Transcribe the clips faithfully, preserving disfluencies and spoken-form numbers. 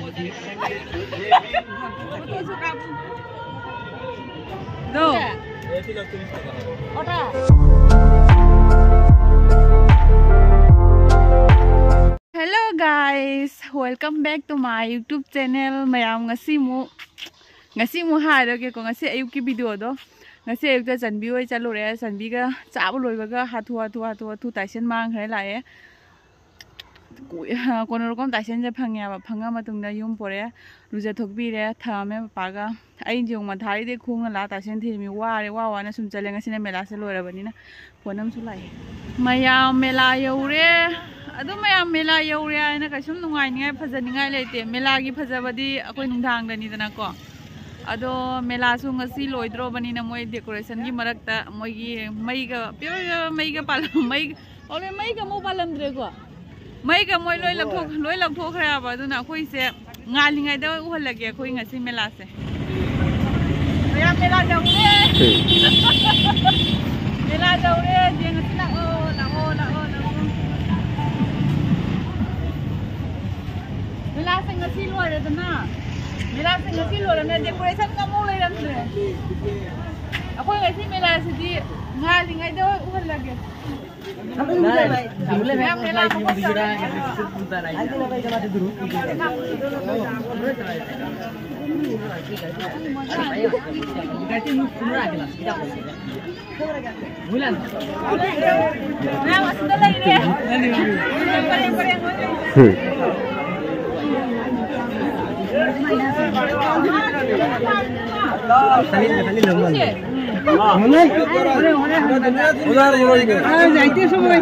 ꯗꯣ꯫ Hello guys, welcome back to my YouTube channel. ꯃꯌꯥꯝ, ꯉꯁꯤ ꯑꯃꯨꯛ, ꯉꯁꯤ ꯑꯃꯨꯛ ꯍꯥꯏꯔꯒꯦꯀꯣ, ꯉꯁꯤ ꯑꯌꯨꯛꯀꯤ video ꯗꯣ꯫ ꯉꯁꯤ ꯑꯌꯨꯛꯇ ꯆꯟꯕꯤ ꯍꯣꯏ ꯆꯠꯂꯨꯔꯦ꯫ ꯆꯟꯕꯤꯒ ꯆꯥꯕ ꯂꯣꯏꯕꯒ ꯍꯥꯊꯨ ꯍꯥꯊꯨ ꯍꯥꯊꯨ ꯍꯥꯊꯨ ꯇꯥꯏꯁꯟ ꯃꯥꯡꯈ꯭ꯔꯦ ꯂꯥꯛꯑꯦ꯫ ꯀꯣꯟꯅꯔꯣꯀꯣꯝ ꯇꯥꯏꯁꯟꯁꯦ ꯐꯪꯉꯦꯕ꯫ ꯐꯪꯉ ꯃꯇꯨꯡꯗ ꯌꯨꯝ ꯄꯣꯔꯛꯑꯦ, ꯂꯨꯖꯊꯣꯛꯄꯤꯔꯦ, ꯊꯝꯃꯦ ꯄꯄꯥꯒ꯫ ꯑꯩꯁꯦ ꯑꯃꯨꯛ ꯃꯊꯥꯔꯤꯗꯩ ꯈꯣꯡꯅ ꯂꯥꯛꯑ ꯇꯥꯏꯁꯟ ꯊꯤꯔꯤꯃꯤ꯫ ꯋꯥꯔꯦ, ꯋꯥ ꯋꯥꯅ ꯁꯨꯝ ꯆꯠꯂꯦ꯫ ꯉꯁꯤꯅ ꯃꯦꯂꯥꯁꯦ ꯂꯣꯏꯔꯕꯅꯤꯅ꯫ ꯐꯣꯟ ꯑꯃꯁꯨ ꯂꯥꯛꯑꯦ꯫ ꯃꯌꯥꯝ ꯃꯦꯂꯥ ꯌꯧꯔꯦ꯫ ꯑꯗꯨ ꯃꯌꯥꯝ ꯃꯦꯂꯥ ꯌꯧꯔꯦ ꯍꯥꯏꯅ ꯀꯩꯁꯨꯝ ꯅꯨꯡꯉꯥꯏꯅꯤꯡꯉꯥꯏ, ꯐꯖꯅꯤꯡꯉꯥꯏ ꯂꯩꯇꯦ꯫ ꯃꯦꯂꯥꯒꯤ ꯐꯖꯕꯗꯤ ꯑꯩꯈꯣꯏ ꯅꯨꯡꯗꯥꯡꯗꯅꯤꯗꯅꯀꯣ꯫ ꯑꯗꯣ ꯃꯦꯂꯥꯁꯨ ꯉꯁꯤ ꯂꯣꯏꯗ꯭ꯔꯣꯕꯅꯤꯅ ꯃꯣꯏ decoration ꯒꯤ ꯃꯔꯛꯇ ꯃꯣꯏꯒꯤ ꯃꯩꯒ, ꯄꯤꯌꯣ ꯄꯤꯌꯣ, ꯃꯩꯒ ꯄꯥꯜꯂꯝ-, ꯃꯩ, ꯑꯣ, ꯃꯩꯒ ꯑꯃꯨꯛ ꯄꯥꯜꯂꯝꯗ꯭ꯔꯦꯀꯣ꯫ ꯃꯩꯒ ꯃꯣꯏ ꯂꯣꯏ ꯂꯧꯊꯣꯛ-, ꯂꯣꯏ ꯂꯧꯊꯣꯛꯈ꯭ꯔꯦ ꯍꯥꯏꯕ꯫ ꯑꯗꯨꯅ ꯑꯩꯈꯣꯏꯁꯦ ꯉꯥꯜꯂꯤꯉꯩꯗ ꯎꯍꯜꯂꯒꯦ ꯑꯩꯈꯣꯏ ꯉꯁꯤ ꯃꯦꯂꯥꯁꯦ꯫ ꯃꯌꯥꯝ ꯃꯦꯂꯥ ꯌꯧꯔꯦ꯫ ꯃꯦꯂꯥ ꯌꯧꯔꯦ꯫ ꯌꯦꯡꯉꯁꯤ ꯂꯥꯛꯑꯣ, ꯂꯥꯛꯑꯣ, ꯂꯥꯛꯑꯣ, ꯂꯥꯛꯑꯣ꯫ ꯃꯦꯂꯥꯁꯦ ꯉꯁꯤ ꯂꯣꯏꯔꯦꯗꯅ꯫ ꯃꯦꯂꯥꯁꯦ ꯉꯁꯤ ꯂꯣꯏꯔꯝꯃꯦ꯫ Decoration ꯒ ꯑꯃꯨꯛ ꯂꯩꯔꯝꯗ꯭ꯔꯦ꯫ ꯑꯩꯈꯣꯏ ꯉꯁꯤ ꯃꯦꯂꯥꯁꯤꯗꯤ ꯉꯥꯜꯂꯤꯉꯩꯗ ꯎꯍꯜꯂꯒꯦ꯫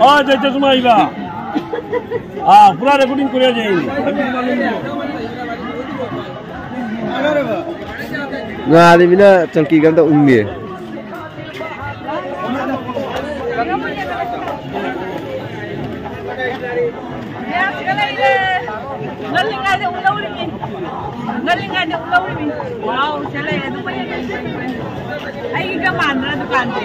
हाँ, जाते समय आइबा। हाँ, पूरा recording करे जाएंगे। ꯉꯥꯜꯂꯤꯃꯤꯅ ꯆꯪꯀꯤꯒ ꯑꯝꯇ ꯎꯪꯗꯦ꯫ ꯉꯜꯂꯤꯉꯩꯗ ꯎꯍꯧꯔꯤꯃꯤ꯫ ꯉꯜꯂꯤꯉꯩꯗ ꯎꯍꯧꯔꯤꯃꯤ꯫ Wow, ꯁꯤꯗ ꯂꯩꯔꯦ꯫ ꯑꯗꯨ ꯃꯌꯦꯛ ꯑꯩꯒꯤꯒ ꯃꯥꯟꯗ꯭ꯔꯥ ꯗꯨꯀꯥꯟꯁꯦ?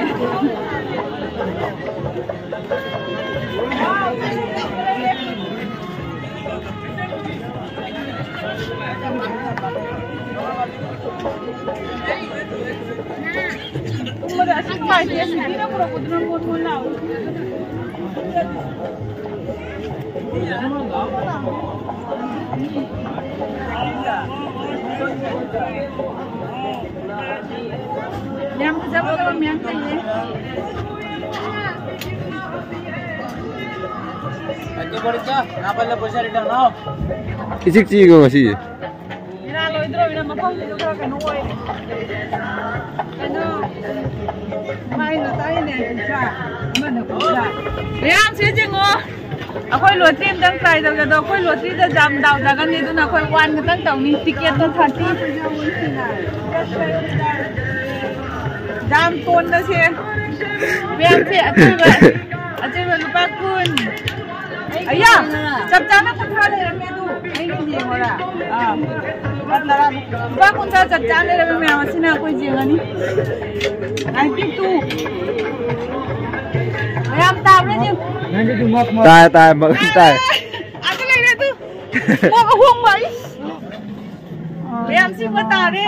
ꯇꯨꯝꯕꯗ ꯑꯁꯤ ꯅꯨꯡꯉꯥꯏꯇꯦ, ꯁꯤꯗꯤꯅ ꯄꯨꯔꯛꯄꯗꯨꯅ ꯃꯣꯟ ꯃꯣꯟ ꯂꯥꯎꯏ꯫ ꯌꯥꯝ ꯐꯖ ꯐꯖꯕ ꯃꯌꯥꯝ ꯂꯩꯌꯦ꯫ ꯏꯆꯤꯛ ꯆꯤꯛꯏꯀꯣ ꯉꯁꯤꯁꯦ꯫ ꯏꯔꯥ ꯂꯣꯏꯗ꯭ꯔꯣꯃꯤꯅ ꯃꯐꯝꯁꯤꯁꯨ ꯈꯔ ꯀꯩꯅꯣ ꯑꯣꯏꯔꯦ꯫ ꯀꯩꯅꯣ, ꯃꯥꯏ ꯉꯁꯥꯏꯅꯦ ꯀꯨꯟꯊ꯭ꯔꯥ, ꯑꯃꯅ ꯀꯨꯟꯊ꯭ꯔꯥ꯫ ꯃꯌꯥꯝꯁꯦ ꯌꯦꯡꯉꯣ, ꯑꯩꯈꯣꯏ ꯂꯣꯇ꯭ꯔꯤ ꯑꯝꯇꯪ ꯇ꯭ꯔꯥꯏ ꯇꯧꯒꯦ꯫ ꯑꯗꯣ ꯑꯩꯈꯣꯏ ꯂꯣꯇ꯭ꯔꯤꯗ ꯖꯥꯝ ꯗꯥꯎ ꯌꯥꯒꯟꯗꯦ, ꯑꯗꯨꯅ ꯑꯩꯈꯣꯏ ꯋꯥꯟ ꯈꯛꯇꯪ ꯇꯧꯅꯤ꯫ ꯇꯤꯀꯦꯠꯇꯣ ꯊꯥꯔꯇꯤ꯫ ꯖꯥꯝ ꯇꯣꯟꯗꯁꯦ꯫ ꯃꯌꯥꯝꯁꯦ ꯑꯆꯣꯏꯕ, ꯑꯆꯣꯏꯕ ꯂꯨꯄꯥ ꯀꯨꯟ꯫ ꯑꯌꯥ, ꯆꯞ ꯆꯥꯅ ꯀꯨꯟꯊ꯭ꯔꯥ ꯂꯩꯔꯝꯃꯦ ꯑꯗꯨ꯫ ꯑꯩꯒꯤ ꯌꯦꯡꯉꯣꯔꯥ? ꯑꯥ꯫ ꯂꯨꯄꯥ ꯇꯔꯥ꯫ ꯂꯨꯄꯥ ꯀꯨꯟꯊ꯭ꯔꯥ ꯆꯞ ꯆꯥꯅ ꯂꯩꯔꯝꯃꯦ ꯃꯌꯥꯝ, ꯑꯁꯤꯅ ꯑꯩꯈꯣꯏ ꯌꯦꯡꯉꯅꯤ꯫ Ninety two. ꯃꯌꯥꯝ ꯇꯥꯕ꯭ꯔꯥ ꯌꯦꯡꯉꯨ꯫ ꯇꯥꯏ, ꯇꯥꯏ, ꯃ-, ꯇꯥꯏ꯫ ꯑꯗꯨ ꯂꯩꯔꯦ ꯑꯗꯨ꯫ ꯄꯣꯛ ꯑꯍꯣꯡꯕ ꯑꯩ꯫ ꯃꯌꯥꯝ ꯁꯤꯡꯕ ꯇꯥꯔꯦ꯫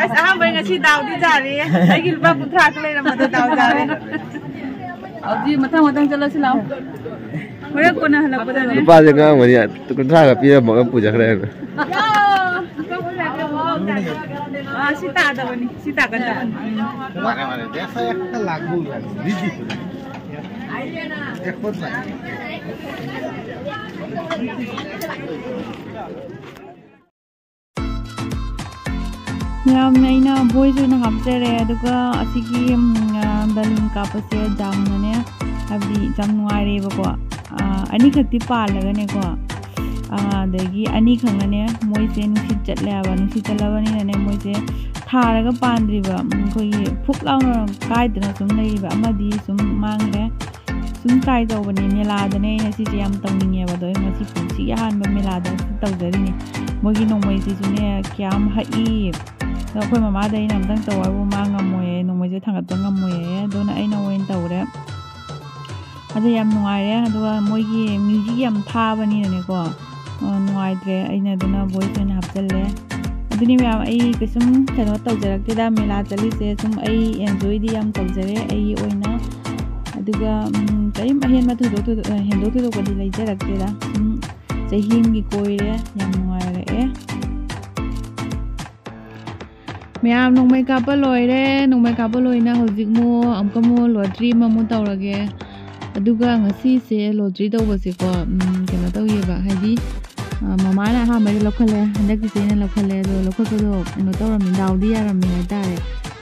ꯑꯁ, ꯑꯍꯥꯟꯕꯩ ꯉꯁꯤ ꯗꯥꯎꯗꯤ ꯇꯥꯔꯦ꯫ ꯑꯩꯒꯤ ꯂꯨꯄꯥ ꯀꯨꯟꯊ꯭ꯔꯥ ꯈꯛ ꯂꯩꯔꯝꯕꯗꯣ ꯗꯥꯎ ꯇꯥꯔꯦ꯫ ꯍꯧꯖꯤꯛ ꯃꯊꯪ ꯃꯊꯪ ꯆꯠꯂꯁꯤ ꯂꯥꯛꯑꯣ꯫ ꯍꯣꯔꯦꯟ ꯀꯣꯟꯅ ꯍꯜꯂꯛꯄꯗꯅꯦ꯫ ꯅꯨꯄꯥꯁꯦ ꯉꯥꯡꯕꯅꯤ, ꯀꯨꯟꯊ꯭ꯔꯥꯒ ꯄꯤꯔꯝꯃꯒ ꯄꯨꯖꯈ꯭ꯔꯦ ꯍꯥꯏꯕ꯫ ꯌꯥ! ꯑꯥ, ꯁꯤ ꯇꯥꯗꯕꯅꯤ, ꯁꯤ ꯇꯥꯒꯗꯕꯅꯤ꯫ ꯎꯝ꯫ ꯃꯌꯥꯝꯅ ꯑꯩꯅ ꯚꯣꯏꯁ ꯑꯣꯏꯅ ꯍꯥꯞꯆꯔꯦ, ꯑꯗꯨꯒ ꯑꯁꯤꯒꯤ, ꯎꯝ, ꯑ, ꯕꯦꯂꯨꯟ ꯀꯥꯞꯄꯁꯦ ꯖꯥꯝꯅꯅꯦ, ꯍꯥꯏꯕꯗꯤ ꯌꯥꯝ ꯅꯨꯡꯉꯥꯏꯔꯦꯕꯀꯣ꯫ ꯑ, ꯑꯅꯤꯈꯛꯇꯤ ꯄꯥꯜꯂꯒꯅꯦꯀꯣ, ꯑ, ꯑꯗꯒꯤ ꯑꯅꯤꯈꯛꯅꯅꯦ ꯃꯣꯏꯁꯦ ꯅꯨꯡꯁꯤꯠ ꯆꯠꯂꯦ ꯍꯥꯏꯕ꯫ ꯅꯨꯡꯁꯤꯠ ꯆꯠꯂꯕꯅꯤꯅꯅꯦ ꯃꯣꯏꯁꯦ ꯊꯥꯔꯒ ꯄꯥꯟꯗ꯭ꯔꯤꯕ, ꯎꯝ, ꯑꯩꯈꯣꯏꯒꯤ ꯐꯨꯛ ꯂꯥꯎꯅ ꯀꯥꯏꯗꯅ ꯁꯨꯝ ꯂꯩꯔꯤꯕ ꯑꯃꯗꯤ ꯁꯨꯝ ꯃꯥꯡꯈ꯭ꯔꯦ꯫ ꯁꯨꯝ ꯇ꯭ꯔꯥꯏ ꯇꯧꯕꯅꯦ, ꯃꯦꯂꯥꯗꯅꯦ ꯑꯩꯅ ꯁꯤꯁꯦ ꯌꯥꯝ ꯇꯧꯅꯤꯡꯉꯦꯕ꯫ ꯑꯗꯣ ꯑꯩ ꯉꯁꯤ ꯄꯨꯟꯁꯤꯒꯤ ꯑꯍꯥꯟꯕ ꯃꯦꯂꯥꯗ ꯁꯤ ꯇꯧꯖꯔꯤꯅꯤ꯫ ꯃꯣꯏꯒꯤ ꯅꯣꯡꯃꯩꯁꯤꯁꯨꯅꯦ ꯀꯌꯥꯝ ꯍꯛꯏ꯫ ꯑꯗꯣ ꯑꯩꯈꯣꯏ ꯃꯃꯥꯗ ꯑꯩꯅ ꯑꯝꯇꯪ ꯇꯧ ꯍꯥꯏꯕꯨ ꯃꯥ ꯉꯝꯃꯣꯏꯌꯦ, ꯅꯣꯡꯃꯩꯁꯦ ꯊꯥꯡꯒꯠꯄ ꯉꯝꯃꯣꯏꯌꯦ꯫ ꯑꯗꯨꯅ ꯑꯩꯅ ꯑꯣꯏꯅ ꯇꯧꯔꯦ꯫ ꯑꯗꯨ ꯌꯥꯝ ꯅꯨꯡꯉꯥꯏꯔꯦ꯫ ꯑꯗꯨꯒ ꯃꯣꯏꯒꯤ ꯃ꯭ꯌꯨꯖꯤꯛ ꯌꯥꯝ ꯊꯥꯕꯅꯤꯅꯅꯦꯀꯣ, ꯑ, ꯅꯨꯡꯉꯥꯏꯇ꯭ꯔꯦ, ꯑꯩꯅ ꯑꯗꯨꯅ voice ꯑꯣꯏꯅ ꯍꯥꯞꯆꯜꯂꯦ꯫ ꯑꯗꯨꯅꯤ ꯃꯌꯥꯝ, ꯑꯩ ꯀꯩꯁꯨꯝ ꯀꯩꯅꯣ ꯇꯧꯖꯔꯛꯇꯦꯗ, ꯃꯦꯂꯥ ꯆꯠꯂꯤꯁꯦ ꯁꯨꯝ ꯑꯩ enjoyꯗꯤ ꯌꯥꯝ ꯇꯧꯖꯔꯦ ꯑꯩꯒꯤ ꯑꯣꯏꯅ꯫ ꯑꯗꯨꯒ, ꯎꯝ, ꯀꯔꯤꯝ ꯑꯍꯦꯟꯕ ꯊꯣꯏꯗꯣꯛ ꯊꯣꯏꯗꯣꯛ-, ꯑ, ꯍꯦꯟꯗꯣꯛ ꯊꯣꯏꯗꯣꯛꯄꯗꯤ ꯂꯩꯖꯔꯛꯇꯦꯗ꯫ ꯁꯨꯝ ꯆꯍꯤ ꯑꯃꯒꯤ ꯀꯣꯏꯔꯦ, ꯌꯥꯝ ꯅꯨꯡꯉꯥꯏꯔꯛꯑꯦ꯫ ꯃꯌꯥꯝ ꯅꯣꯡꯃꯩ ꯀꯥꯞꯄ ꯂꯣꯏꯔꯦ꯫ ꯅꯣꯡꯃꯩ ꯀꯥꯞꯄ ꯂꯣꯏꯅ ꯍꯧꯖꯤꯛ ꯃꯨꯛ ꯑꯃꯨꯛꯀ ꯑꯃꯨꯛ lottery ꯑꯃꯃꯨꯛ ꯇꯧꯔꯒꯦ꯫ ꯑꯗꯨꯒ ꯉꯁꯤꯁꯦ lottery ꯇꯧꯕꯁꯦꯀꯣ, ꯎꯝ, ꯀꯩꯅꯣ ꯇꯧꯋꯦꯕ, ꯍꯥꯏꯗꯤ, ꯑ, ꯃꯃꯥꯅ ꯑꯍꯥꯟꯕꯗ ꯂꯧꯈꯠꯂꯦ, ꯍꯟꯗꯛꯀꯤꯁꯦ ꯑꯩꯅ ꯂꯧꯈꯠꯂꯦ꯫ ꯑꯗꯣ ꯂꯧꯈꯠꯄꯗꯣ ꯀꯩꯅꯣ ꯇꯧꯔꯝꯃꯤ, ꯗꯥꯎꯗꯤ ꯌꯥꯔꯝꯃꯤ ꯍꯥꯏꯇꯥꯔꯦ꯫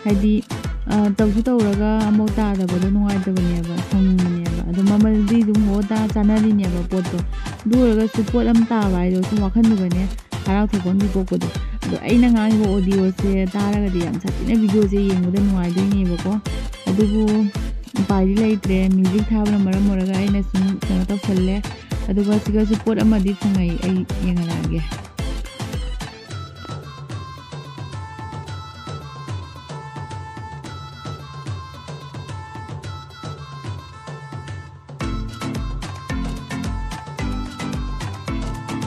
ꯍꯥꯏꯗꯤ, ꯑ, ꯇꯧꯁꯨ ꯇꯧꯔꯒ ꯑꯃꯐꯥꯎ ꯇꯥꯗꯕꯗꯣ ꯅꯨꯡꯉꯥꯏꯇꯕꯅꯦꯕ, ꯁꯥꯎꯅꯤꯡꯕꯅꯦꯕ꯫ ꯑꯗꯣ ꯃꯃꯜꯗꯤ ꯑꯗꯨꯝ ꯍꯣ ꯇꯥ ꯆꯥꯅꯔꯤꯅꯦꯕ ꯄꯣꯠꯇꯣ꯫ ꯑꯗꯨ ꯑꯣꯏꯔꯒꯁꯨ ꯄꯣꯠ ꯑꯃ ꯇꯥꯕ ꯍꯥꯏꯗꯣ ꯁꯨꯝ ꯋꯥꯈꯜꯗꯨꯒꯅꯦ, ꯍꯔꯥꯎ ꯊꯣꯛꯐꯝꯗꯤ ꯄꯣꯛꯄꯗꯣ꯫ ꯑꯗꯣ ꯑꯩꯅ ꯉꯥꯡꯉꯤꯕ audioꯁꯦ ꯇꯥꯔꯒꯗꯤ ꯌꯥꯝ ꯁꯥꯊꯤꯅ videoꯁꯦ ꯌꯦꯡꯕꯗ ꯅꯨꯡꯉꯥꯏꯗꯣꯏꯅꯦꯕꯀꯣ꯫ ꯑꯗꯨꯕꯨ ꯎꯄꯥꯏꯗꯤ ꯂꯩꯇ꯭ꯔꯦ, music ꯊꯥꯕꯅ ꯃꯔꯝ ꯑꯣꯏꯔꯒ ꯑꯩꯅ ꯁꯨꯝ ꯀꯩꯅꯣ ꯇꯧꯁꯜꯂꯦ꯫ ꯑꯗꯨꯒ ꯁꯤꯒꯁꯨ ꯄꯣꯠ ꯑꯃꯗꯤ ꯐꯪꯉꯛꯏ, ꯑꯩ ꯌꯦꯡꯍꯜꯂꯛꯑꯒꯦ꯫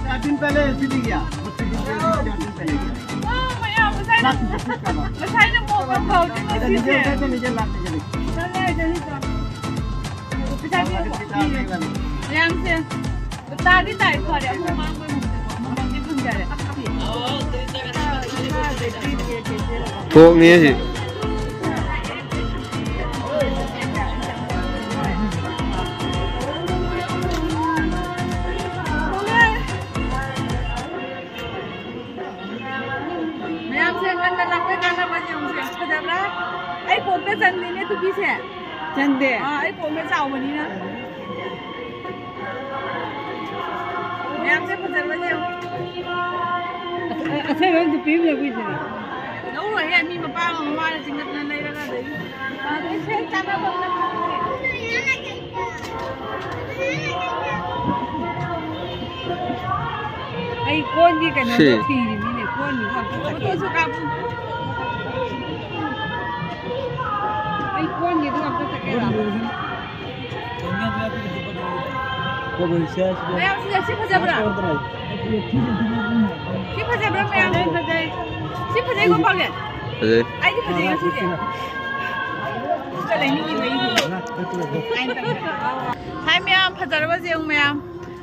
चार दिन पहले ऐसी थी क्या? मुझसे भी चार दिन पहले क्या? हाँ, भैया, बताइए। लाख रुपये का बात। बताइए ना, वो, वो, वो, अच्छा, नीचे उतर के नीचे लाख नीचे देखो। चल, चल, चल। बताइए, वो। ध्यान से। ꯇꯥꯗꯤ ꯇꯥꯏ, ꯐꯔꯦ, ꯑꯃꯨꯛ ꯃꯥꯡꯕ ꯉꯝꯗꯦꯀꯣ, ꯑꯃꯃꯝꯗꯤ ꯐꯪꯖꯔꯦ꯫ ꯊꯣꯛꯅꯤ ꯁꯤ꯫ ꯃꯌꯥꯝꯁꯦ ꯉꯟꯅ ꯂꯥꯛꯄꯩ ꯀꯥꯟꯅꯕ ꯌꯦꯡꯉꯨꯁꯦ꯫ ꯐꯖꯕ꯭ꯔꯥ? ꯑꯩ ꯀꯣꯛꯇ ꯆꯟꯗꯦꯅꯦ ꯇꯨꯄꯤꯁꯦ꯫ ꯆꯟꯗꯦ? ꯑꯥ, ꯑꯩ ꯀꯣꯛꯅ ꯆꯥꯎꯕꯅꯤꯅ꯫ ꯃꯌꯥꯝꯁꯦ ꯐꯖꯕ꯭ꯔꯥ ꯌꯦꯡꯉꯨ꯫ ꯑꯁ-, ꯑꯁꯦꯡꯕ ꯑꯝꯇ ꯄꯤꯕꯤꯔꯛꯑꯣ ꯑꯩꯈꯣꯏꯁꯦ꯫ ꯂꯧꯔꯣꯏꯍꯦ, ꯃꯤ ꯃꯄꯥ ꯑꯃ ꯃꯃꯥꯅ ꯆꯤꯡꯈꯠꯇꯅ ꯂꯩꯔꯒ ꯑꯗꯩ꯫ ꯑꯗꯩ ꯁꯦꯜ ꯆꯥꯟꯅꯕ ꯑꯃ ꯅꯠꯇꯦ꯫ ꯑꯩ ꯀꯣꯟꯒꯤ ꯀꯩꯅꯣꯗꯣ ꯁꯤ꯫ ꯊꯤꯔꯤꯃꯤꯅꯦ, ꯀꯣꯟꯒꯤꯗꯣ ꯑꯝꯇ ꯆꯠꯀꯦ꯫ ꯐꯣꯇꯣꯁꯨ ꯀꯥꯞꯄꯨ꯫ ꯑꯩ ꯀꯣꯟꯒꯤꯗꯣ ꯑꯝꯇ ꯆꯠꯀꯦ꯫ ꯃꯌꯥꯝ ꯁꯤꯗ ꯁꯤ ꯐꯖꯕ꯭ꯔꯥ? ꯁꯤ ꯐꯖꯕ꯭ꯔꯥ ꯃꯌꯥꯝ? ꯐꯖꯩ꯫ ꯁꯤ ꯐꯖꯩꯀꯣ ꯄꯥꯎꯂꯦꯟ? ꯐꯖꯩ꯫ ꯑꯩꯗꯤ ꯐꯖꯩ ꯉꯁꯤꯁꯦ꯫ ꯁꯤꯗ ꯂꯩꯅꯤꯡꯉꯤꯕ ꯑꯩꯗꯤ꯫ ꯍꯥꯏ ꯃꯌꯥꯝ, ꯐꯖꯔꯕ ꯌꯦꯡꯉꯨ ꯃꯌꯥꯝ꯫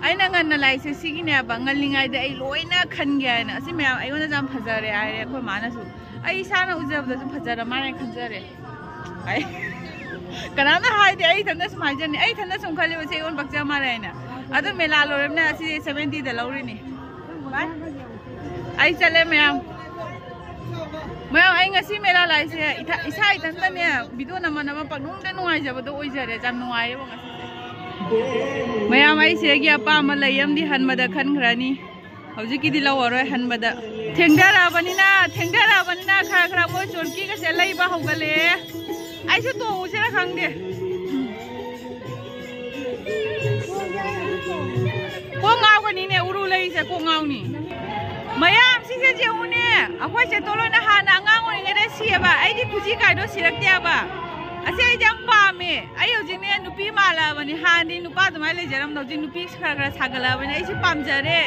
ꯑꯩꯅ ꯉꯟꯅ ꯂꯥꯛꯏꯁꯦ ꯁꯤꯒꯤꯅꯦꯕ, ꯉꯜꯂꯤꯉꯩꯗ ꯑꯩ ꯂꯣꯏꯅ ꯈꯟꯒꯦ ꯍꯥꯏꯅ꯫ ꯑꯁꯤ ꯃꯌꯥꯝ ꯑꯩꯉꯣꯟꯗꯁꯨ ꯌꯥꯝ ꯐꯖꯔꯦ ꯍꯥꯏꯔꯦ ꯑꯩꯈꯣꯏ ꯃꯥꯅꯁꯨ꯫ ꯑꯩ ꯏꯁꯥꯅ ꯎꯖꯕꯗꯁꯨ ꯐꯖꯔ ꯃꯥꯜꯂꯦ ꯈꯟꯖꯔꯦ꯫ ꯑꯩ ꯀꯅꯥꯝꯅ ꯍꯥꯏꯗꯦ, ꯑꯩ ꯏꯊꯟꯇ ꯁꯨꯝ ꯍꯥꯏꯖꯅꯤ꯫ ꯑꯩ ꯏꯊꯟꯇ ꯁꯨꯝ ꯈꯜꯂꯤꯕꯁꯦ ꯑꯩꯉꯣꯟꯗ ꯄꯛꯆ ꯃꯥꯜꯂꯦ ꯍꯥꯏꯅ꯫ ꯑꯗꯨ ꯃꯦꯂꯥ ꯂꯣꯏꯔꯝꯅ ꯑꯁꯤ seventy ꯗ ꯂꯧꯔꯤꯅꯤ꯫ ꯕꯥꯏ꯫ ꯑꯩ ꯆꯠꯂꯦ ꯃꯌꯥꯝ꯫ ꯃꯌꯥꯝ, ꯑꯩ ꯉꯁꯤ ꯃꯦꯂꯥ ꯂꯥꯛꯏꯁꯦ ꯏꯊ-, ꯏꯁꯥ ꯏꯊꯟꯇꯅꯦ video ꯅꯝꯃ ꯅꯝꯃ ꯄꯪꯅꯨꯡꯗ ꯅꯨꯡꯉꯥꯏꯖꯕꯗꯣ ꯑꯣꯏꯖꯔꯦ꯫ ꯌꯥꯝ ꯅꯨꯡꯉꯥꯏꯔꯦꯕ ꯉꯁꯤꯁꯦ꯫ ꯃꯌꯥꯝ, ꯑꯩ ꯁꯤꯗꯒꯤ ꯑꯄꯥꯝꯕ ꯂꯩ ꯑꯃꯗꯤ ꯍꯟꯕꯗ ꯈꯟꯈ꯭ꯔꯅꯤ꯫ ꯍꯧꯖꯤꯛꯀꯤꯗꯤ ꯂꯧꯔꯔꯣꯏ ꯍꯟꯕꯗ꯫ ꯊꯦꯡꯊꯔꯛꯑꯕꯅꯤꯅ, ꯊꯦꯡꯊꯔꯛꯑꯕꯅꯤꯅ ꯈꯔ ꯈꯔ ꯃꯣꯏ ꯆꯣꯔꯀꯤꯒꯁꯦ ꯂꯩꯕ ꯍꯧꯒꯠꯂꯛꯑꯦ꯫ ꯑꯩꯁꯨ ꯇꯣꯡꯉꯨꯁꯤꯔ ꯈꯪꯗꯦ꯫ ꯀꯣꯛ ꯉꯥꯎꯒꯅꯤꯅꯦ, ꯎꯔꯨ ꯂꯩꯔꯤꯁꯦ ꯀꯣꯛ ꯉꯥꯎꯅꯤ꯫ ꯃꯌꯥꯝ ꯁꯤꯁꯦ ꯌꯦꯡꯉꯨꯅꯦ, ꯑꯩꯈꯣꯏ ꯆꯦꯇꯣꯜ ꯍꯣꯏꯅ ꯍꯥꯟꯅ ꯑꯉꯥꯡ ꯑꯣꯏꯔꯤꯉꯩꯗ ꯁꯤꯌꯦꯕ, ꯑꯩꯗꯤ ꯈꯨꯖꯤ ꯀꯥꯏꯗꯣ ꯁꯤꯔꯛꯇꯦꯕ꯫ ꯑꯁꯤ ꯑꯩꯗꯤ ꯌꯥꯝ ꯄꯥꯝꯃꯦ꯫ ꯑꯩ ꯍꯧꯖꯤꯛꯅꯦ ꯅꯨꯄꯤ ꯃꯥꯜꯂꯛꯑꯕꯅꯤ, ꯍꯥꯟꯅꯗꯤ ꯅꯨꯄꯥ ꯑꯗꯨꯃꯥꯏꯅ ꯂꯩꯖꯔꯝꯗꯣ, ꯍꯧꯖꯤꯛ ꯅꯨꯄꯤ ꯈꯔ ꯈꯔ ꯁꯥꯒꯠꯂꯛꯑꯕꯅꯤ, ꯑꯩꯁꯨ ꯄꯥꯝꯖꯔꯦ꯫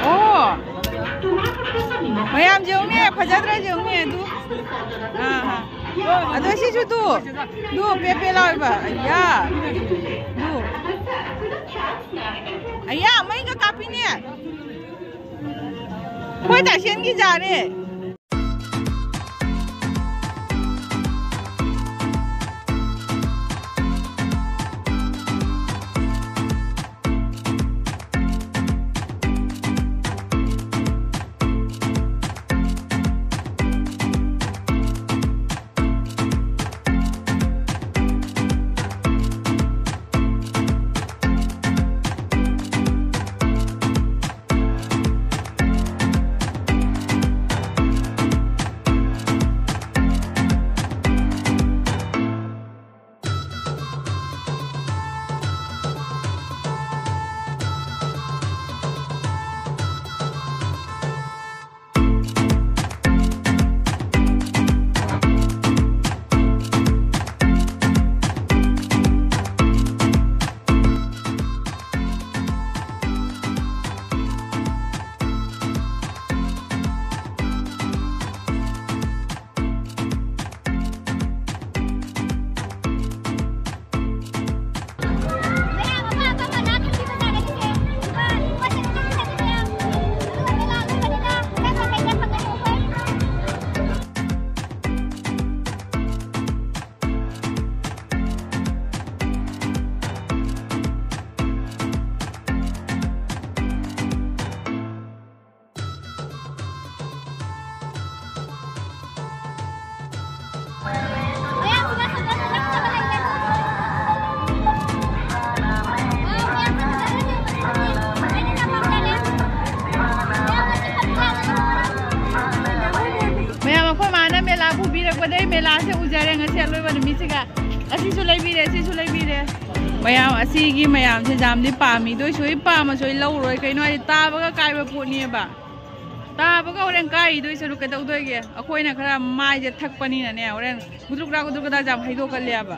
ꯑꯣ ꯃꯌꯥꯝ ꯌꯦꯡꯉꯨꯅꯦ, ꯐꯖꯗ꯭ꯔꯥ ꯌꯦꯡꯉꯨꯅꯦ ꯑꯗꯨ꯫ ꯑꯥ, ꯑꯥ꯫ ꯑꯗꯣ ꯁꯤꯁꯨ ꯇꯨ, ꯇꯨ ꯄꯦ ꯄꯦ ꯂꯥꯎꯔꯤꯕ꯫ ꯑꯌꯥ꯫ ꯇꯨ꯫ ꯑꯌꯥ, ꯃꯩꯒ ꯀꯥꯞꯄꯤꯅꯦ꯫ ꯑꯩꯈꯣꯏ ꯇꯥꯏꯁꯦꯟꯒꯤ ꯌꯥꯔꯦ꯫ ꯁꯤꯒ ꯑꯁꯤꯁꯨ ꯂꯩꯕꯤꯔꯦ, ꯑꯁꯤꯁꯨ ꯂꯩꯕꯤꯔꯦ꯫ ꯃꯌꯥꯝ ꯑꯁꯤꯒꯤ ꯃꯌꯥꯝꯁꯦ ꯌꯥꯝꯗꯤ ꯄꯥꯝꯃꯤ, ꯑꯗꯨ ꯑꯣꯏꯁꯨ ꯑꯩ ꯄꯥꯝꯃꯁꯨ ꯑꯩ ꯂꯧꯔꯣꯏ꯫ ꯀꯩꯅꯣ ꯍꯥꯏꯗꯤ ꯇꯥꯕꯒ ꯀꯥꯏꯕ ꯄꯣꯠꯅꯦꯕ꯫ ꯇꯥꯕꯒ ꯍꯣꯔꯦꯟ ꯀꯥꯏꯗꯣꯏ ꯁꯔꯨꯛ ꯀꯩꯗꯧꯗꯣꯏꯒꯦ? ꯑꯩꯈꯣꯏꯅ ꯈꯔ ꯃꯥꯏꯁꯦ ꯊꯛꯄꯅꯤꯅꯅꯦ, ꯍꯣꯔꯦꯟ ꯒꯨꯗ꯭ꯔꯨꯛ ꯒꯗꯥ ꯒꯨꯗ꯭ꯔꯨꯛ ꯒꯗꯥ ꯌꯥꯝ ꯍꯩꯗꯣꯛꯀꯜꯂꯦꯕ꯫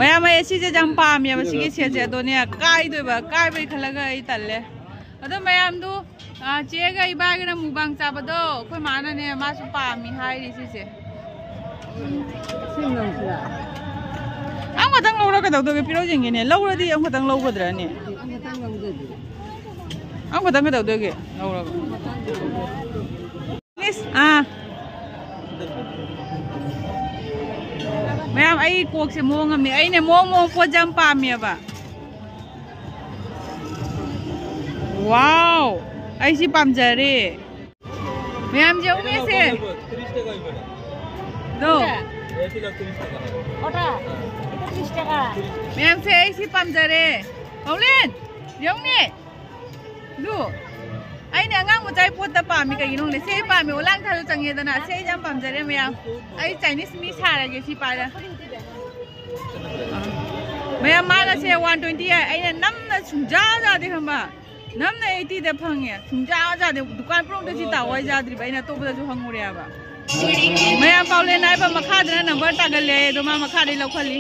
ꯃꯌꯥꯝ ꯑꯩ ꯁꯤꯁꯦ ꯌꯥꯝ ꯄꯥꯝꯃꯦꯕ, ꯁꯤꯒꯤ ꯁꯦꯠꯁꯦ꯫ ꯑꯗꯣꯅꯦ ꯀꯥꯏꯗꯣꯏꯕ, ꯀꯥꯏꯕꯩ ꯈꯜꯂꯒ ꯑꯩ ꯇꯜꯂꯦ꯫ ꯑꯗꯣ ꯃꯌꯥꯝꯗꯨ, ꯑ, ꯆꯦꯒ ꯏꯕꯥꯒꯤꯅ ꯃꯨꯛꯕꯥꯡ ꯆꯥꯕꯗꯣ ꯑꯩꯈꯣꯏ ꯃꯥꯅꯅꯦ, ꯃꯥꯁꯨ ꯄꯥꯝꯃꯤ ꯍꯥꯏꯔꯤ ꯁꯤꯁꯦ꯫ ꯑꯃꯈꯛꯇꯪ ꯂꯧꯔ ꯀꯩꯗꯧꯗꯣꯏꯒꯦ? ꯄꯤꯔꯛ ꯌꯦꯡꯒꯦꯅꯦ꯫ ꯂꯧꯔꯗꯤ ꯑꯃꯈꯛꯇꯪ ꯂꯧꯒꯗ꯭ꯔꯅꯦ? ꯑꯃꯈꯛꯇꯪ ꯀꯩꯗꯧꯗꯣꯏꯒꯦ? ꯂꯧꯔꯒ꯫ ꯃꯤꯁ, ꯑꯥ꯫ ꯃꯌꯥꯝ, ꯑꯩ ꯀꯣꯛꯁꯦ ꯃꯑꯣꯡ ꯑꯃꯅꯤ꯫ ꯑꯩꯅ ꯃꯑꯣꯡ ꯃꯑꯣꯡ ꯄꯣꯠꯁꯦ ꯌꯥꯝ ꯄꯥꯝꯃꯦꯕ꯫ ꯋꯥꯎ! ꯑꯩ ꯁꯤ ꯄꯥꯝꯖꯔꯦ꯫ ꯃꯌꯥꯝ ꯌꯦꯡꯉꯨꯅꯦꯁꯦ꯫ ꯗꯣ꯫ ꯃꯌꯥꯝꯁꯦ ꯑꯩ ꯁꯤ ꯄꯥꯝꯖꯔꯦ꯫ ꯄꯥꯎꯂꯦꯟ! ꯌꯦꯡꯉꯨꯅꯦ꯫ ꯗꯨ꯫ ꯑꯩꯅ ꯑꯉꯥꯡ ꯃꯆꯥꯒꯤ ꯄꯣꯠꯇ ꯄꯥꯝꯃꯤ ꯀꯩꯒꯤꯅꯣ ꯈꯪꯗꯦ꯫ ꯁꯤ ꯑꯩ ꯄꯥꯝꯃꯤ꯫ ꯑꯣꯂꯥꯡ ꯊꯥꯁꯨ ꯆꯪꯉꯦꯗꯅ꯫ ꯁꯤ ꯑꯩ ꯌꯥꯝ ꯄꯥꯝꯖꯔꯦ ꯃꯌꯥꯝ꯫ ꯑꯩ ꯆꯥꯏꯅꯤꯁ ꯃꯤ ꯁꯥꯔꯒꯦ ꯁꯤ ꯄꯥꯏꯔ꯫ ꯃꯌꯥꯝ ꯃꯥꯅ ꯁꯦ ꯋꯥꯟ ꯇ꯭ꯋꯦꯟꯇꯤ ꯍꯥꯏ꯫ ꯑꯩꯅ ꯅꯝꯅ ꯁꯨꯡꯖꯥ ꯖꯥꯗꯦ ꯈꯪꯕ꯫ ꯅꯝꯅ ꯑꯩꯠꯇꯤꯗ ꯐꯪꯉꯦ꯫ ꯁꯨꯡꯖꯥ ꯖꯥꯗꯦ꯫ ꯗꯨꯀꯥꯟ ꯄꯨꯝꯅꯃꯛꯇ ꯁꯤ ꯇꯥꯎ ꯍꯥꯏ ꯖꯥꯗ꯭ꯔꯤꯕ꯫ ꯑꯩꯅ ꯑꯇꯣꯞꯄꯗꯁꯨ ꯍꯪꯉꯨꯔꯦꯕ꯫ ꯃꯌꯥꯝ ꯄꯥꯎꯂꯦꯟ ꯍꯥꯏꯕ ꯃꯈꯥꯗꯅ ꯅꯝꯕꯔ ꯇꯥꯒꯜꯂꯦ꯫ ꯑꯗꯣ ꯃꯥ ꯃꯈꯥꯗꯩ ꯂꯧꯈꯠꯂꯤ꯫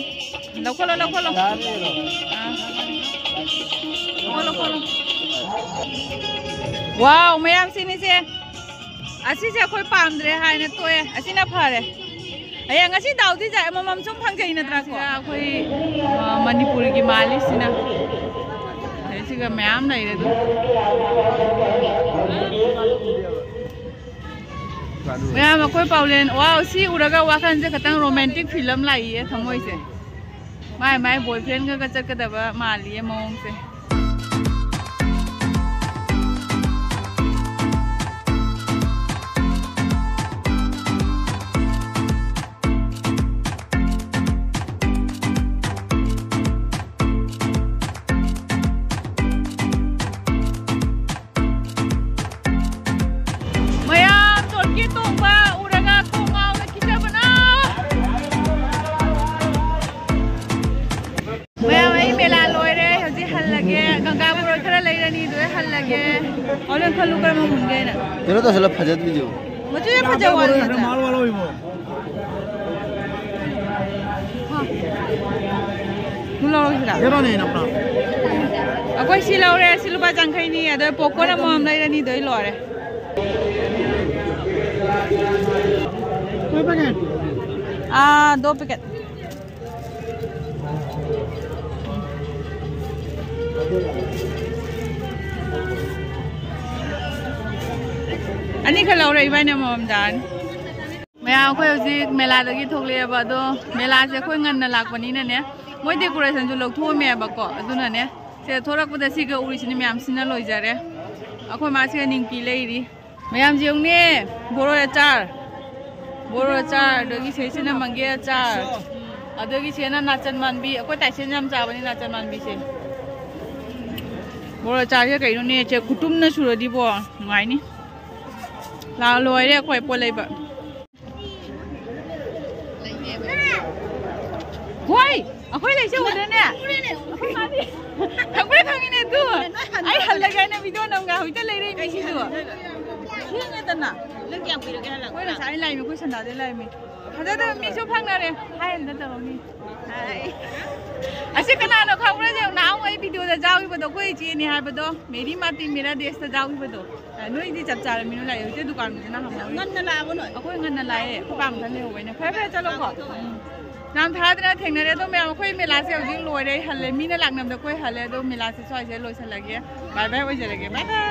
ꯂꯧꯈꯠꯂꯣ, ꯂꯧꯈꯠꯂꯣ꯫ ꯑꯥ꯫ ꯂꯧꯈꯠꯂꯣ, ꯂꯧꯈꯠꯂꯣ꯫ ꯋꯥꯎ, ꯃꯌꯥꯝ ꯁꯤꯅꯤꯁꯦ꯫ ꯑꯁꯤꯁꯦ ꯑꯩꯈꯣꯏ ꯄꯥꯝꯗ꯭ꯔꯦ ꯍꯥꯏꯅ ꯇꯣꯛꯑꯦ꯫ ꯑꯁꯤꯅ ꯐꯔꯦ꯫ ꯍꯌꯦꯡ ꯉꯁꯤ ꯗꯥꯎꯗꯤ ꯖꯥꯏ ꯑꯃꯃꯝ ꯁꯨꯝ ꯐꯪꯖꯩ ꯅꯠꯇ꯭ꯔꯥꯀꯣ? ꯁꯤꯗ ꯑꯩꯈꯣꯏ, ꯑ, ꯃꯅꯤꯄꯨꯔꯒꯤ ꯃꯥꯜꯂꯤꯁꯤꯅ꯫ ꯑꯗꯩ ꯁꯤꯒ ꯃꯌꯥꯝ ꯂꯩꯔꯦ ꯑꯗꯨꯝ꯫ ꯃꯌꯥꯝ ꯑꯩꯈꯣꯏ ꯄꯥꯎꯂꯦꯟ, ꯋꯥꯎ, ꯁꯤ ꯎꯔꯒ ꯋꯥꯈꯜꯁꯦ ꯈꯇꯪ ꯔꯣꯃꯥꯟꯇꯤꯛ ꯐꯤꯜ ꯑꯃ ꯂꯥꯛꯏꯌꯦ ꯊꯃꯣꯏꯁꯦ꯫ ꯃꯥꯏ ꯃꯥꯏ ꯕꯣꯏꯐ꯭ꯔꯦꯟꯒꯒ ꯆꯠꯀꯗꯕ ꯃꯥꯜꯂꯤꯌꯦ ꯃꯑꯣꯡꯁꯦ꯫ ꯃꯌꯥꯝ ꯇꯣꯔꯀꯤ ꯇꯣꯡꯕ ꯎꯔꯒ ꯀꯣꯛ ꯉꯥꯎꯅ ꯀꯤꯖꯕ ꯍꯣꯔꯦꯟ ꯈꯜꯂꯨ ꯀꯔꯝꯕ ꯃꯨꯟꯒꯦꯅ꯫ ꯀꯩꯅꯣ ꯇꯧꯁꯜꯂꯣ, ꯐꯖꯗ꯭ꯔꯤꯗꯨ꯫ ꯃꯆꯨ ꯌꯥꯝ ꯐꯖꯕ ꯋꯥꯅꯤ ꯃꯆꯥ꯫ ꯑꯗꯨ ꯂꯧꯔꯁꯤꯔꯥ? ꯑꯩꯈꯣꯏ ꯁꯤ ꯂꯧꯔꯦ, ꯁꯤ ꯂꯨꯄꯥ ꯌꯥꯡꯈꯩꯅꯤ꯫ ꯑꯗꯣ ꯄꯣꯞꯀꯣꯔꯟ ꯑꯃꯃꯝ ꯂꯩꯔꯅꯤ, ꯑꯗꯩ ꯂꯣꯏꯔꯦ꯫ ꯑꯥ, ꯗꯣ ꯄꯦꯀꯦꯠ꯫ ꯑꯅꯤꯈꯛ ꯂꯧꯔꯦ, ꯏꯕꯥꯅꯤ ꯑꯃꯃꯝ ꯆꯥꯔꯅꯤ꯫ ꯃꯌꯥꯝ, ꯑꯩꯈꯣꯏ ꯍꯧꯖꯤꯛ ꯃꯦꯂꯥꯗꯒꯤ ꯊꯣꯛꯂꯛꯑꯦꯕ꯫ ꯑꯗꯣ ꯃꯦꯂꯥꯁꯦ ꯑꯩꯈꯣꯏ ꯉꯟꯅ ꯂꯥꯛꯄꯅꯤꯅꯅꯦ, ꯃꯣꯏ ꯗꯦꯀꯣꯔꯦꯁꯟꯁꯨ ꯂꯧꯊꯣꯛꯑꯝꯃꯦꯕꯀꯣ꯫ ꯑꯗꯨꯅꯅꯦ, ꯁꯤꯗ ꯊꯣꯛꯂꯛꯄꯗ ꯁꯤꯒ ꯎꯔꯤꯁꯤꯅ ꯃꯌꯥꯝꯁꯤꯅ ꯂꯣꯏꯖꯔꯦ꯫ ꯑꯩꯈꯣꯏ ꯃꯥꯁꯤꯒ ꯅꯤꯡꯀꯤ ꯂꯩꯔꯤ꯫ ꯃꯌꯥꯝꯁꯦ ꯌꯦꯡꯉꯨꯅꯦ, ꯕꯣꯔꯣ ꯑꯆꯥꯔ, ꯕꯣꯔꯣ ꯑꯆꯥꯔ, ꯑꯗꯒꯤ ꯁꯤꯁꯤꯅ ꯃꯪꯒꯦ ꯑꯆꯥꯔ, ꯑꯗꯒꯤ ꯁꯤꯅ ꯅꯥꯆꯟ ꯃꯥꯟꯕꯤ꯫ ꯑꯩꯈꯣꯏ ꯇꯥꯏꯁꯟ ꯌꯥꯝ ꯆꯥꯕꯅꯤ ꯅꯥꯆꯟ ꯃꯥꯟꯕꯤꯁꯦ꯫ ꯕꯣꯔꯣ ꯑꯆꯥꯔꯁꯦ ꯀꯩꯅꯣꯅꯦ, ꯆꯦ ꯈꯨꯇꯨꯝꯅ ꯁꯨꯔꯗꯤꯕꯣ ꯅꯨꯡꯉꯥꯏꯅꯤ꯫ ꯂꯥꯛ ꯂꯣꯏꯔꯦ ꯑꯩꯈꯣꯏ ꯄꯣꯠ ꯂꯩꯕ꯫ ꯍꯣꯏ, ꯑꯩꯈꯣꯏ ꯂꯩꯁꯦ ꯎꯗ꯭ꯔꯅꯦ? ꯑꯩꯈꯣꯏ ꯃꯥꯗꯤ ꯈꯪꯕ꯭ꯔꯥ ꯈꯪꯉꯤꯅꯦ ꯑꯗꯨ꯫ ꯑꯩ ꯍꯜꯂꯒꯦ ꯍꯥꯏꯅ ꯚꯤꯗꯤꯑꯣ ꯅꯝꯒ ꯍꯧꯖꯤꯛꯇ ꯂꯩꯔꯛꯏ ꯃꯤꯁꯤꯁꯨ꯫ ꯊꯦꯡꯉꯦꯗꯅ꯫ ꯅꯪ ꯀꯌꯥꯝ ꯀꯨꯏꯔꯒꯦ ꯍꯜꯂꯛꯄ? ꯑꯩꯈꯣꯏ ꯉꯁꯥꯏ ꯂꯥꯛꯏꯃꯤ, ꯑꯩꯈꯣꯏ ꯁꯟꯗꯥꯗꯩ ꯂꯥꯛꯏꯃꯤ꯫ ꯐꯖꯗꯕ ꯃꯤꯁꯨ ꯐꯪꯅꯔꯦ꯫ ꯍꯥꯏ ꯍꯟꯗ ꯇꯧꯔꯝꯃꯤ꯫ ꯑꯁꯤ ꯀꯅꯥꯅꯣ ꯈꯪꯕ꯭ꯔꯥ? ꯅꯍꯥꯟ ꯑꯩ ꯚꯤꯗꯤꯑꯣꯗ ꯌꯥꯎꯈꯤꯕꯗꯣ, ꯑꯩꯈꯣꯏ ꯏꯆꯦꯅꯤ ꯍꯥꯏꯕꯗꯣ, ꯃꯦꯔꯤ ꯃꯥꯇꯤ ꯃꯦꯔꯥ ꯗꯦꯁꯇ ꯌꯥꯎꯈꯤꯕꯗꯣ꯫ ꯑ, ꯅꯣꯏꯗꯤ ꯆꯞ ꯆꯥꯔꯝꯃꯤꯅ ꯂꯥꯛꯑꯦ꯫ ꯍꯧꯖꯤꯛ ꯗꯨꯀꯥꯟꯗꯨꯗꯅ ꯍꯪꯍꯧꯔꯤ꯫ ꯉꯟꯅ ꯂꯥꯛꯑꯕ ꯅꯣꯏ? ꯑꯩꯈꯣꯏ ꯉꯟꯅ ꯂꯥꯛꯑꯦ꯫ ꯑꯩꯈꯣꯏ ꯄꯥꯝ ꯈꯟ ꯂꯩꯍꯧꯕꯩꯅꯦ꯫ ꯐꯔꯦ, ꯐꯔꯦ, ꯆꯠꯂꯣꯀꯣ꯫ ꯎꯝ꯫ ꯌꯥꯝ ꯊꯥꯗꯅ ꯊꯦꯡꯅꯔꯦ꯫ ꯑꯗꯣ ꯃꯌꯥꯝ, ꯑꯩꯈꯣꯏ ꯃꯦꯂꯥꯁꯦ ꯍꯧꯖꯤꯛ ꯂꯣꯏꯔꯦ꯫ ꯑꯩ ꯍꯜꯂꯦ꯫ ꯃꯤꯅ ꯂꯥꯛꯅꯕꯗ ꯑꯩꯈꯣꯏ ꯍꯜꯂꯦ꯫ ꯑꯗꯣ ꯃꯦꯂꯥꯁꯦ ꯁ꯭ꯋꯥꯏꯁꯦ ꯂꯣꯏꯁꯤꯜꯂꯒꯦ꯫ ꯕꯥꯏ ꯕꯥꯏ ꯑꯣꯏꯖꯔꯒꯦ꯫ ꯕꯥꯏ ꯕꯥꯏ꯫